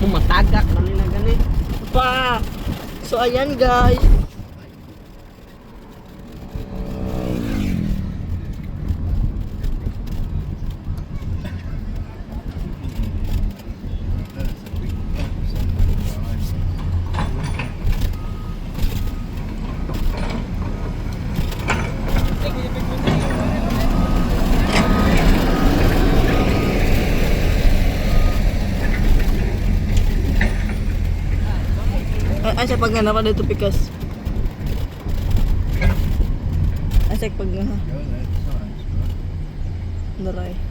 Matagak na nila gani. Pa! So ayan, guys. Ay, ay sa pag nga pa dito pikas. Ay sa pag nga. Naray.